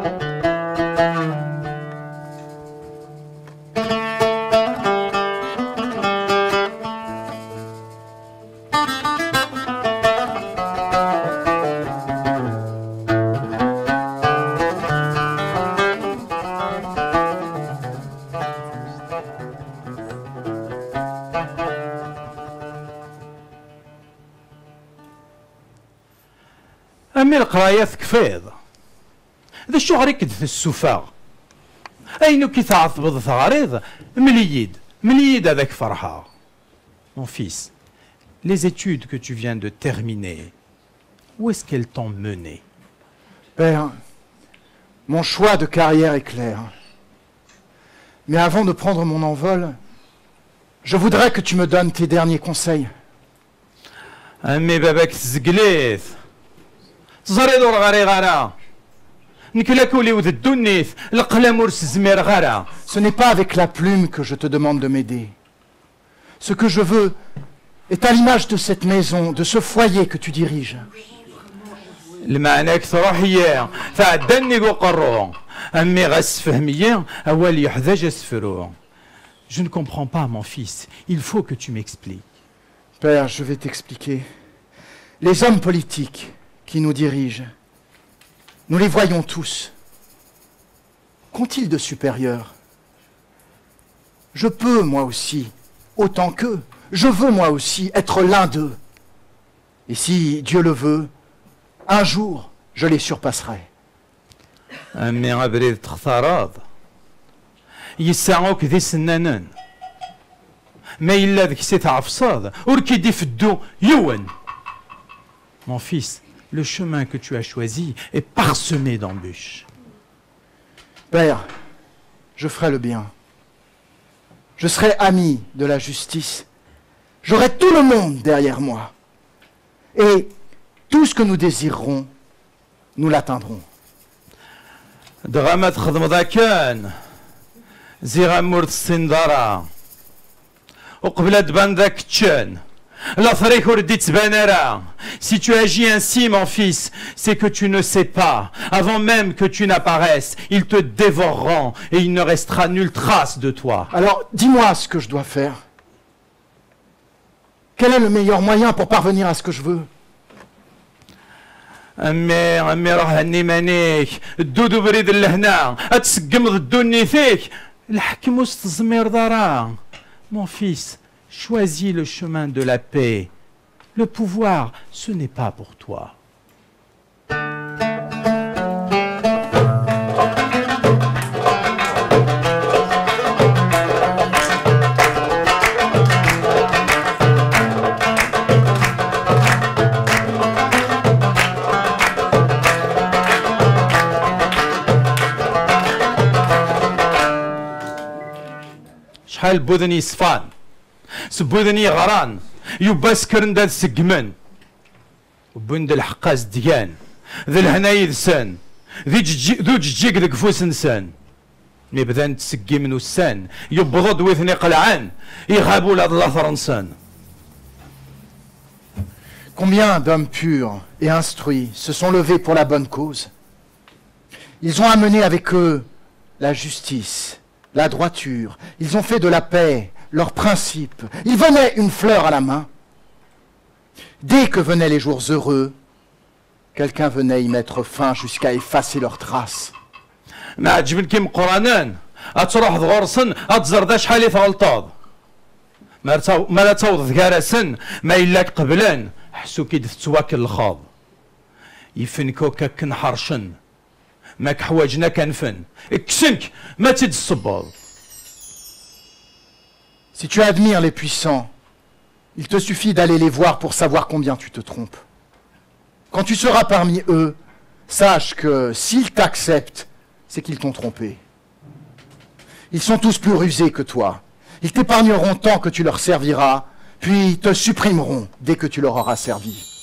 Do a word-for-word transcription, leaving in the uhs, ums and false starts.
A mmi leqraya tekfiḍ. D acuɣer i k-d-tessuffeɣ? Ayen akk i tɛetbeḍ teɣriḍ, mel-iyi-d, mel-iyi-d ad ak-ferḥeɣ. Mon fils, les études que tu viens de terminer, où est-ce qu'elles t'ont mené? Père, mon choix de carrière est clair. Mais avant de prendre mon envol, je voudrais que tu me donnes tes derniers conseils. A mmi baba-k tzeggel-it. Teẓriḍ ur ɣriɣ ara. Nekk lakul-iw d ddunit, leqlam ur s-zmireɣ ara. Ce n'est pas avec la plume que je te demande de m'aider. Ce que je veux est à l'image de cette maison, de ce foyer que tu diriges. Lmeɛna-k truḥ-iyi, tɛedda nnig uqerru. A mmi ɣas sefhem-iyi, awal yeḥdaǧ asefru. Je ne comprends pas, mon fils. Il faut que tu m'expliques. Père, je vais t'expliquer. Les hommes politiques qui nous dirigent, nous les voyons tous. Qu'ont-ils de supérieur? Je peux, moi aussi, autant qu'eux. Je veux, moi aussi, être l'un d'eux. Et si Dieu le veut, un jour, je les surpasserai. A mmi abrid textareḍ, yesɛa akk d isennanen. Ma yella deg-s i tɛefseḍ, ur k-id-ifeddu yiwen. Mon fils, le chemin que tu as choisi est parsemé d'embûches. Père, je ferai le bien. Je serai ami de la justice. J'aurai tout le monde derrière moi. Et tout ce que nous désirerons, nous l'atteindrons. Dɣa ma txedmeḍ akken, ziɣ am ur tessineḍ ara. Uqbel ad d-tbaneḍ ad k-ččen, later-ik ur d-ittban ara. Si tu agis ainsi, mon fils, c'est que tu ne sais pas. Avant même que tu n'apparaisses, ils te dévoreront et il ne restera nulle trace de toi. Alors, dis-moi ce que je dois faire. Quel est le meilleur moyen pour parvenir à ce que je veux? A mmi, a mmi, ruḥ henni iman-ik, ddu d ubrid n lehna, ad tseggmeḍ ddunit-ik, lḥekem ur s-tezmireḍ ara. Mon fils, choisis le chemin de la paix. Le pouvoir, ce n'est pas pour toi. Acḥal n wuden yeṣfan, s wuden yeɣran, yubba skren-d ad seggmen. Wwin-d lḥeqq-as d-gan, d lehna yid-sen, d iǧeǧǧi-, d uǧeǧǧig deg ufus-nsen. Mi bdan ttseggim n ussan, yewweḍ-d wi ten-iqelɛen, iɣab ula d later-nsen. Combien d'hommes purs et instruits se sont levés pour la bonne cause? Ils ont amené avec eux la justice, la droiture, ils ont fait de la paix leur principe, ils venaient une fleur à la main. Dès que venaient les jours heureux, quelqu'un venait y mettre fin jusqu'à effacer leurs traces. Ma ɛeǧben-k imeqqranen, ad truḥeḍ ɣur-sen, ad tẓerreḍ acḥal i tɣelṭeḍ. Ma ara taw-, ma ara tawḍeḍ gar-asen, ma yella k-qeblen, ḥsu-k-id tettwakellxeḍ. Ifen-k akk akken ḥercen, ma k-ḥwaǧen ad k-anfen, kksen-k ma tt-id-tṣebbeḍ. Si tu admires les puissants, il te suffit d'aller les voir pour savoir combien tu te trompes. Quand tu seras parmi eux, sache que s'ils t'acceptent, c'est qu'ils t'ont trompé. Ils sont tous plus rusés que toi. Ils t'épargneront tant que tu leur serviras, puis te supprimeront dès que tu leur auras servi.